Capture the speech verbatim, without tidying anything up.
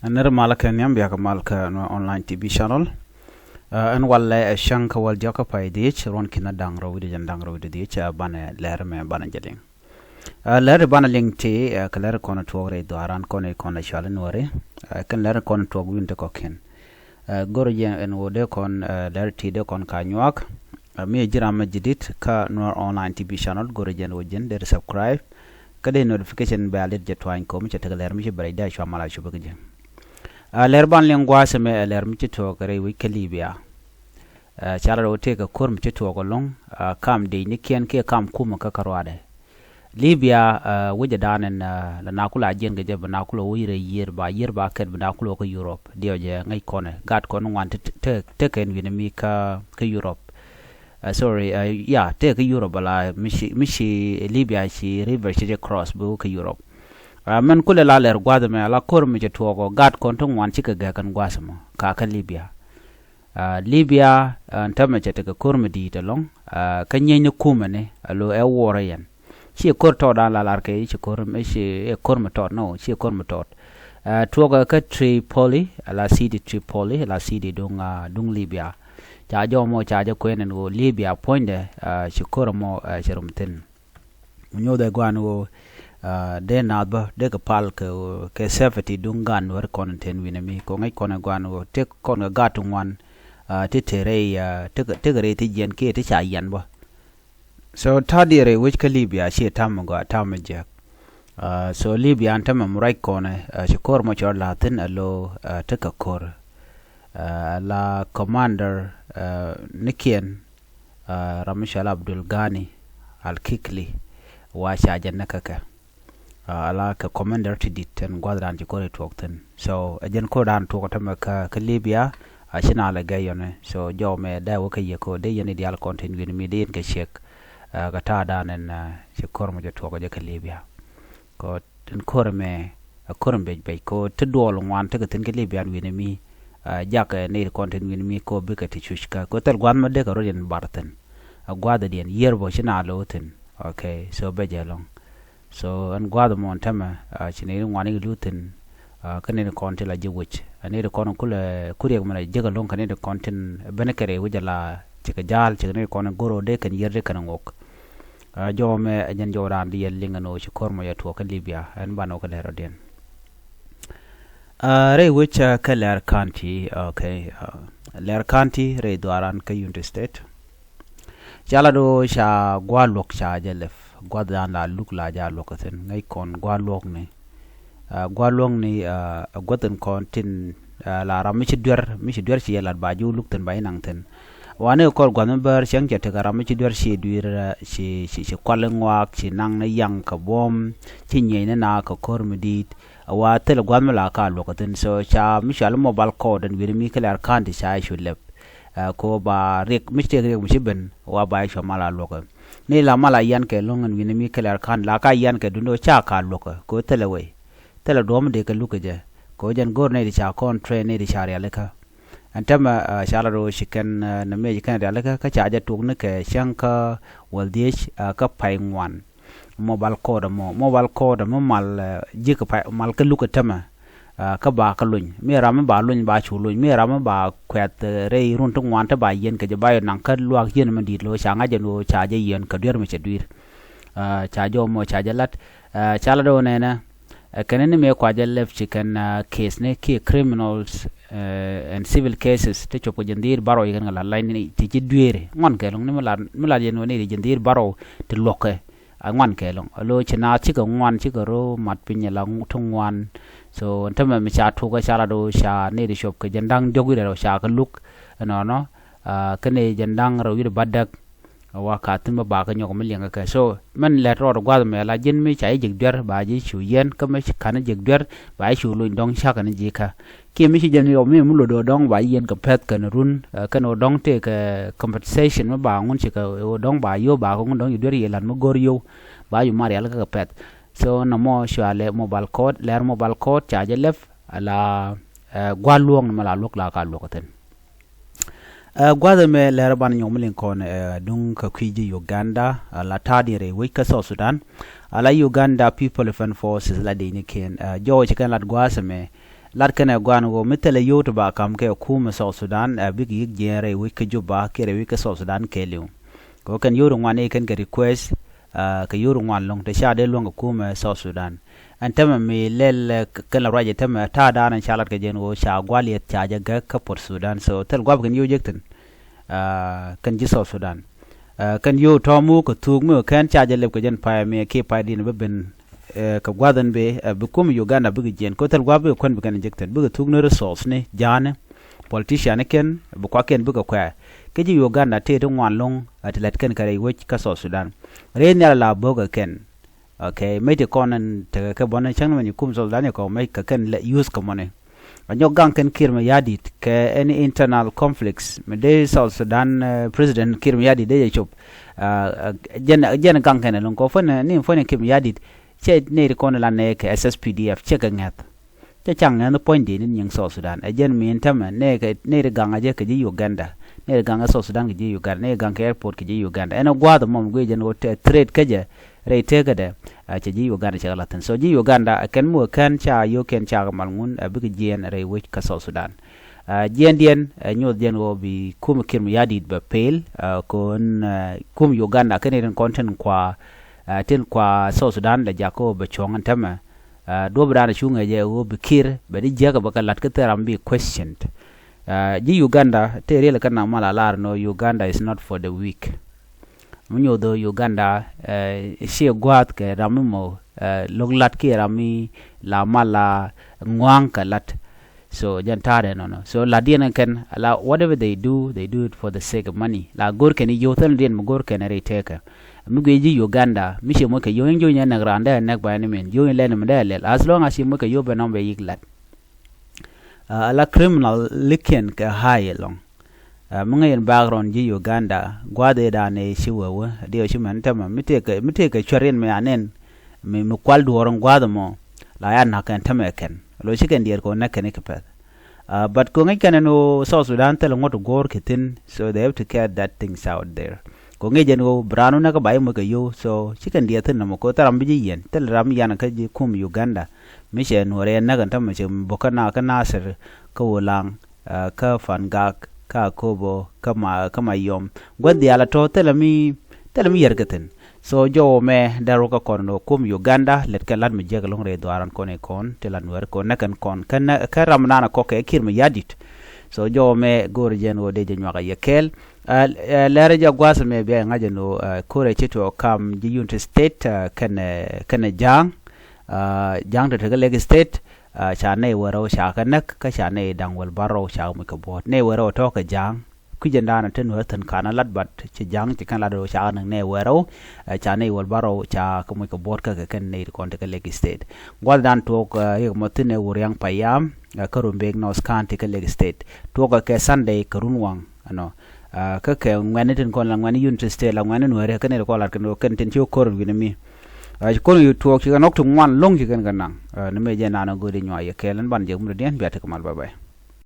Nɛr malä kɛ nhiam, bia kɛ mal kä Nuer Online T V channel. Ɛn walɛ ɛ cäŋ kä wäl diɔkä pay dhiec, ruɔ̱n ki̱n a da̱ŋ rɛw wi̱cdɛ jiɛn da̱ŋ rɛw wi̱cdɛ dhiec, ɛ banɛ lɛr mɛ banɛ jɛ liŋ. Ɛ lɛr banɛ liŋ ti, ɛ kɛ lɛr kɔn tuɔɔk rɛy dhuaaran kɔn i̱ kɔn ɛ cual in wäri. Ɛ kɛn lɛr kɔn tuɔɔk wi̱n ti kɔ̱kiɛn. Ɛ go̱r jɛ ɛn ɣöö dee kɔn, ɛ lɛr ti dee kɔn ka nyuak. Ɛ mi ji̱ ram mɛ ji̱ dit kä Nuer Online T V channel, go̱r jɛ ɛn ɣöö ji̱n dee subscribe. Kä dee notification bell dit jɛ tuany ko̱m cɛ tekɛ lɛr mi ci bɛ rɛy dee cua mal a cupä kä ji̱. Ɛ lɛr ban liŋ gua̱a̱th ɛmɛ ɛ lɛr mi ci tuɔɔk rɛy wec kä Libya. Ɛ ca lat ɣöö tëëkɛ ko̱r mi ci tuɔɔk ɛlɔ̱ŋ, ɛ kam dec ni kiɛn kiɛ kam kumä kä kä ruaadɛ. Libya, ɛ wecɛ da̱a̱n ɛn, ɛ la nakulɛ a jiɛn kɛ jɛ, bi nakulɛ wec rɛy yiër, ba yiër ba kɛt, bi nakulɛ wä kä Europe. Diɛw jɛ ŋäc kɔnɛ gat kɔn ŋuan te, te, te kɛn wi̱nɛ mi kä, kä Europe. Ɛ sorry, ɛ ya, tëëkɛ Europe ala mi ci, mi ci Libya ci river ci jɛ cross bi wä kä Europe. Ɛ mɛn kulɛ la lɛr gua̱a̱th ɛmɛ ala ko̱r mi cɛ tuɔɔk ɔ gat kɔn ti ŋuan cikɛ gɛk kɛn gua̱a̱th ɛmɔ ka kä Libya. Ɛ Libya, ɛ tämɛ cɛ tekɛ ko̱r mi di̱i̱t ɛlɔ̱ŋ, ɛ kä nyieny ni kumɛ ni alo ɛ wuɔrä yɛn. Ciɛ ko̱r tɔt dan la lar kɛ i̱ ci ko̱r, i̱ ci, ɛ ko̱r mi tɔt, no, ciɛ ko̱r mi tɔt. Ɛ tuɔkɛ kä Tripoli, ala city Tripoli, ala city duŋ, ɛ duŋ Libya. Ca jɔmɔ ca jɛ kuɛn ɛn ɣöö Libya puɔ̱nydɛ, ɛ ci ko̱r ɛmɔ, ɛ cɛ rom thi̱n. Nyothɛ guan ɣöö, ɛ dee naath bä dee kɛ pal kɛ, kɛ safety duŋ gan wär kɔn tin wi̱nɛ mi. Kɛ ŋäc kɔn ɛ guan ɣöö tëk kɔn kɛ gat ti ŋuan, ɛ ti te rɛy, ɛ tëk, tëk rɛy ti jiɛn kiɛ ti ca yiɛn bä. So ta̱a̱ diɛ rɛy wec kä Libya ci ta̱a̱ mi gɔaa, ta̱a̱ mi jiäk. Ɛ so Libya ɛn tämɛ mi ruac kɔnɛ, ɛ ci ko̱r mɔ cɔr la̱a̱ thi̱n alo, ɛ tekɛ ko̱r. Ɛ la commander, ɛ nikiɛn, ɛ ram mi cɔal Abdul Ghani Al Kikli, wa ca jɛ näk kä kɛ. Ɛ ala kɛ commander ti di̱t ɛn gua̱th dan ci ko̱r ɛ tuɔɔk thi̱n. So ɛ jɛn ko̱r dan tuɔɔk tämɛ kä, kä Libya, ɛ ci nalɛ gɛy yɔni. So jɔw mɛ dee wä kä yɛ ko̱r dee yɛn i̱ diaal kɔn tin wi̱n mi dee yɛn kɛ ciek. Ɛ kɛ ta̱a̱ dan ɛn, ɛ ci ko̱r mɔ cɛ tuɔɔk jɛ kä Libya. Kɛ tin ko̱r mɛ, ɛ ko̱r mɛ bec bec kɛ ti duɔl ŋuan tekɛ thi̱n kä Libya wi̱n mi, ɛ jakɛ nɛy ti kɔn tin wi̱n mi kɛ bikɛ ti cuc kä kɛ thil gua̱th mɛ dee kɛ rot in bar thi̱n. Ɛ gua̱th diɛn yiër bä ci na lo̱o̱ thi̱n. Okay, so bec ɛlɔ̱ŋ. So ɛn gua̱th mɔ ɛn tämɛ, ɛ ci nɛy ti ŋuan i̱ luth thi̱n. Ɛ kä nɛy ti kɔn ti la ji̱ wec, ɛ nɛy ti kɔn kulɛ kuriɛk mɛ la jiäk ɛlɔ̱ŋ kɛ nɛy ti kɔn tin ben kɛ rɛy wec ala cikɛ ja̱a̱l, cikɛ nɛy ti kɔn go̱r ɣöö dee kɛn yiër dee kɛn ŋok. Ɛ jɔw mɛ ɛ jɛn jɔw raan di yɛ liŋ ɛn ɣöö ci ko̱r mɔ yɛ tuɔɔk kä Libya, ɛn banɛ wä kä lɛr rɔ̱diɛn. Ɛ rɛy wec, ɛ kä Leer County, okay. Ɛ Leer County rɛy dhuaaran kä Unity State. Ca lat ɣöö ca gua̱a̱r luɔ̱k ca jɛ lɛp, gua̱th dan la luk la jɛ luɔ̱k kä thi̱n, ŋäc kɔn gua̱a̱r luɔ̱k ni. Ɛ gua̱a̱r luɔ̱k ni, ɛ gua̱th in kɔn tin, ɛ la ram mi ci duer, mi ci duer ci yɛ lat ba ji̱ wä luk thi̱n ba ji̱ naŋ thi̱n. Wanɛ kɔr gua̱th mi bäär cäŋ cɛ tekɛ ram mi ci duer ci dui̱r, ɛ ci, ci, ci kual in ŋɔak, ci naŋ ni yaŋ kɛ buɔ̱m, ci nyieny ni na kɛ ko̱r mi di̱i̱t. Ɛ wa thilɛ gua̱th mi la ka luɔ̱k kä thi̱n. So ca mi cɔal i̱ mobile court ɛn wi̱n mi kä Leer County ca cu lɛp. Ɛ ko ba riɛk mi ci tëëk riɛk mi ci ben wa ba i̱ cua mal a luɔ̱kä. Ni la mal a yian kɛ lo̱ŋ ɛn wi̱n mi kä Leer County la ka yian kɛ dundo ca ka luɔ̱kä ko thilɛ wei. Thilɛ duɔ̱ɔ̱m dee kɛ luk kɛ jɛ. Ko jɛn go̱r nɛy ti ca kɔn train nɛy ti ca rialikä. Ɛn tämɛ, ɛ ca la ro̱o̱ ci kɛn, ɛ nɛ mëë ci kɛn rialikä kä ca jɛ tuk ni kɛ cäŋ kä wäl dhiec, ɛ kä pay ŋuan. Mobile court ɛmɔ, mobile court ɛmɔ mal, ɛ ji̱ kɛ pay mal kä luk kɛ tämɛ. Ɛ kä ba kä luny, mi ram mi ba luny ba cu luny, mi ram mi ba kuɛth, ɛ rɛy run ti ŋuan ti ba yiɛn kɛ jɛ ba yɔ naŋ kä luaak yiɛn mi di̱i̱t lo̱ ca ŋa̱c jɛ ni ɣöö ca jɛ yiɛn kɛ duer mi cɛ dui̱r. Ɛ ca jɔw mɔ ca jɛ lat, ɛ ca lat ɣöö nɛnɛ, ɛ kɛn ni mëë kua jɛ lɛp ci kɛn, ɛ case ni kiɛ criminals, ɛ and civil cases ti cop kɛ jɛ dhi̱i̱r barɔw ci kɛn kɛ lat lany ni ti ji̱ dueeri ŋuan kɛ lo̱ŋ ni mi lat, mi lat yɛn ɣöö ni ti jɛ dhi̱i̱r barɔw ti luɔ̱kɛ. A ŋuan kɛ lo̱ŋ. A lo̱ ci naath cikɛ ŋuan, cikɛ ro̱o̱ mat piny ala ti ŋuan. So ɛn tämɛ mi ca tukä ca lat ɣöö ca nɛy ti cuɔp kɛ jɛn da̱ŋ diɔ̱k wi̱cdɛ rɛw ca kɛ luk. Ɛnɔnɔ, ɛ kä nɛy jɛn da̱ŋ rɛw wi̱cdɛ bädäk. Wa ka thi̱n bä ba kä nyɔk mi liɛŋkɛ kɛ. So mɛn lɛt rɔɔd gua̱th mɛ la ji̱n mi ca ji̱ jek duer ba ji̱ cu yiɛn, kä mi ci ka̱n ji̱ jek duer ba ji̱ cu lony dɔ̱ŋ cakɛ ni ji̱ kä. Kiɛ mi ci jɛn yɔw mi mi lot ɣöö dɔ̱ŋ ba yiɛn kɛ pɛ̈th kɛn run, ɛ kɛn ɣöö dɔ̱ŋ tëëkɛ compensation mi ba ŋun cikɛ ɣöö dɔ̱ŋ ba yio̱w ba kɛ ŋun dɔ̱ŋ ci duer yɛ la̱t mi go̱r yio̱w. Ba yio̱w ma rialikä kɛ pɛ̈th. So nɔmɔ cua lɛ mobile court, lɛr mobile court ca jɛ lɛp ala, ɛ gua̱l luɔ̱ɔ̱ŋ ni mɛ la luɔ̱k la ka luɔ̱k kä thi̱n. Ɛ gua̱th ɛmɛ lɛr ban nyɔk mi liŋ kɔn, ɛ duŋ kä kui̱ ji̱ Uganda, ɛ la ta̱a̱diɛn rɛy wec kä South Sudan. Ɛ la Uganda People Defense Forces la dec ni kiɛn, ɛ jɔw ci kɛn lat gua̱a̱th ɛmɛ, Lat kɛn ɛ guan ɣöö mi thilɛ yio̱w ti ba ka̱m kɛ kumɛ South Sudan, ɛ bikɛ yi̱k jiɛɛn rɛy wec kä Juba kiɛ rɛy wec kä South Sudan kɛɛliw. Kɛ ɣöö kɛn yio̱w ti ŋuan i̱ kɛn kɛ request, ɛ kɛ yio̱w ti ŋuan lo̱ŋ ti ca dee luäŋ kɛ kumɛ South Sudan. Ɛn tämɛ mi lɛl, ɛ kɛn la ruac ɛ tämɛ ta̱a̱ da̱a̱n ɛn ca lat kɛ jɛn ɣöö ca gua̱l yɛth ca jɛ gäk kä Port Sudan. So thil gua̱p kɛn yio̱w jek thi̱n. Ɛ kɛn ji̱ South Sudan. Ɛ kɛn yio̱w tɔ̱ mu kɛ thuuk mi kɛn ca jɛ lɛp kɛ jɛn pay mi kiɛ pay di̱n bi ben, ɛ kɛ gua̱th ɛn bi, ɛ bi kumɛ Uganda bikɛ jiɛɛn. Kɛ ɣöö thil gua̱p bikɛ kuɛn bi kɛn jek thi̱n, bikɛ thuuk ni resource ni ja̱a̱ni, politician ni kɛn, bi kuakiɛn bikɛ kuɛ. Kä ji̱ Uganda tëë ti ŋuan lo̱ŋ, ɛ ti lät kɛn kɛ rɛy wec kä South Sudan. Rɛy nhial la bo̱k ɛ kɛn. Okay, mec ti kɔn ɛn tekɛ kɛ bɔn cäŋ ni mɛn i̱ kum South Sudan i̱ kɔn mec kɛ kɛn lɛ use kɛ mɔni. A nyɔk gaŋ kɛn Kiir Mayardit kɛ any internal conflicts mi dee South Sudan, ɛ President Kiir Mayardit dee jɛ cop. Ɛ jɛn, jɛn gaŋ kɛn ɛlɔ̱ŋ kɔ fuɔ̱n ni fuɔ̱n Kiir Mayardit. Cɛ nɛy ti kɔn la nɛɛkɛ S S P D F cɛ kɛ ŋɛ̈th. Cä caŋ ŋɛn puɔ̱nydiɛn in nyiŋ South Sudan. Ɛ jɛn min tämɛ nɛy kɛ, nɛy ti gaŋ a jɛ kɛ ji̱ Uganda. Nɛy ti gaŋ ɛ South Sudan kɛ ji̱ Uganda. Nɛy ti gaŋ kɛ airport kɛ ji̱ Uganda. Ɛn ɛ gua̱a̱th ɛmɔ mi guic jɛn ɣöö tɛ threat kä jɛ rɛy tekädɛ. Ɛ cɛ ji̱ Uganda cɛ kɛ la̱th thi̱n. So ji̱ Uganda ɛ kɛn muk ɛ kɛn ca yio̱w kɛn ca kɛ mal ŋun ɛ bikɛ jiɛɛn rɛy wec kä South Sudan. Ɛ jiɛɛndiɛn ɛ nyoth jɛn ɣöö bi kumɛ Kiir Mayardit bɛ pel. Ɛ kɔn, ɛ kumɛ Uganda kɛn irin kɔn tin kua, ɛ tin kua South Sudan lɛ jakä ɣöö bɛ cuɔ̱ŋ ɛn tämɛ. Ɛ duɔ̱p dan cu ŋäcɛ ɣöö bi Kiir bɛ di jiäkä bɛ kɛ la̱t kä thil ram bi questioned. Ɛ ji̱ Uganda tëë riel kä naŋ mal a lar nɔ Uganda is not for the weak. Mi nyoth ɣöö Uganda, ɛ ciɛ gua̱a̱th kɛ ram mi mɔ, ɛ lo̱k la̱t kiɛ ram mi la mal a ŋua̱a̱ŋ kɛ la̱t. So jɛn ta̱a̱dɛ nɔnɔ. So la̱tdiɛn kɛn ala whatever they do, they do it for the sake of money. La go̱r kɛn i̱ yio̱w thildiɛn mi go̱r kɛn rɛy tekä. Mi guic ji̱ Uganda mi ci moc kɛ yio̱w in ji̱ wi̱ny ɛ näk raan dee ɛ näk ba ɛn min ji̱ wi̱ny lɛn mi dee ɛ lɛl. As long as ci moc kɛ yio̱w ben nɔm bɛ yik la̱t. Ɛ ala criminal likiɛn kɛ high ɛlɔ̱ŋ. Ɛ mi ŋäc in background ji̱ Uganda gua̱a̱th ëë da̱a̱n ëë ci wee wee diɛw ci mɛn tämɛ mi tëëkɛ, mi tëëkɛ cuɛriɛn mi anɛn. Mi, mi kual duɔ̱ɔ̱r in gua̱a̱th ɛmɔ la ya na̱k kɛn tämɛ kɛn. Lo ci kɛn diɛɛr kɛ wä näk kɛn ikɛ pɛth. Ɛ but kɛ ŋäc kɛn ɛn ɣöö South Sudan thilɛ ŋuɔ̱t go̱o̱r kɛ thi̱n. So they have to get that things out there. Kɛ ŋäc ɛn ɣöö bi raan wä näk kä ba i̱ moc kɛ yio̱w. So ci kɛn diɛɛr thi̱n nɔmɔ kɛ ɣöö thil ram bi ji̱ yiɛn, thil ram yan kä ji̱ kum Uganda. Mi cɛ nuɔɔr yɛn näk ɛn tämɛ cɛ bok kä na, kä Nasir, kä Ulaŋ, ɛ kä Fangak, kä Akobo, kä ma, kä Mayom. Gua̱th diaal a tɔ̱ thilɛ mi, thilɛ mi yɛr kɛ thi̱n. So jɔwä mɛ dee ruk kä kɔn ni kum Uganda lɛt kɛ la̱t mi jiäk ɛlɔ̱ŋ rɛy dhuaaran kɔn i̱ kɔn ti la nuɛɛr kɔn näk kɛn kɔn kä nä, kä ram naan a kɔk kɛ Kiir Mayardit. So jɔwä mɛ go̱o̱r jɛn ɣöö dee jɛ nyuak a yɛ kɛɛl. Ɛ, ɛ lɛr jɛ gua̱a̱th mɛ bia ŋa̱c ɛn ɣöö, ɛ ko̱rɛ ci tuɔɔk kam ji̱ Unity State, ɛ kɛnɛ, kɛnɛ Ja̱a̱ŋ. Ɛ Ja̱a̱ŋ te te kä Lake State, ɛ ca nɛy wä rɛw ca kɛ näk, kä ca nɛy da̱ŋ wäl bärɔw ca kɛ muc kɛ buɔ̱ɔ̱t. Nɛy wä rɛw tɔ̱ kɛ Ja̱a̱ŋ. Kui̱c jɛn da̱a̱n a te nuɛɛr thi̱n ka̱n a lat, but ci Ja̱a̱ŋ ci kɛn lat rɛw ca kɛ näk nɛy wä rɛw, ɛ ca nɛy wäl bärɔw ca kɛ muc kɛ buɔ̱ɔ̱t kä kɛ kɛn nɛy ti kɔn te kä Lake State. Gua̱th da̱a̱n tuɔɔk, ɛ yek mɔ thi̱n ɛ Wuriaŋ Payam, ɛ kä Rumbek North County kä Lake State. Tuɔɔk kɛ kɛ Sunday kɛ run waŋ ɛnɔ. Ɛ kä kɛ ŋuɛ̈tni tin kɔn la ŋuɛ̈tni Unity State la ŋuɛ̈tni nuɛɛri kä nɛy ti kɔn lat kɛn kɛn tin ci wä ko̱r wi̱n mi. Ɛ ci ko̱r wi̱n tuɔɔk ci kɛ nɔk ti ŋuan lo̱ŋ ci kɛn kɛ naŋ. Ɛ ni mëë jɛ naan ɛ go̱o̱ri nyuak yɛ kɛɛl ɛn ban jɛ mudɛ diɛn bia tekɛ mal, bye bye.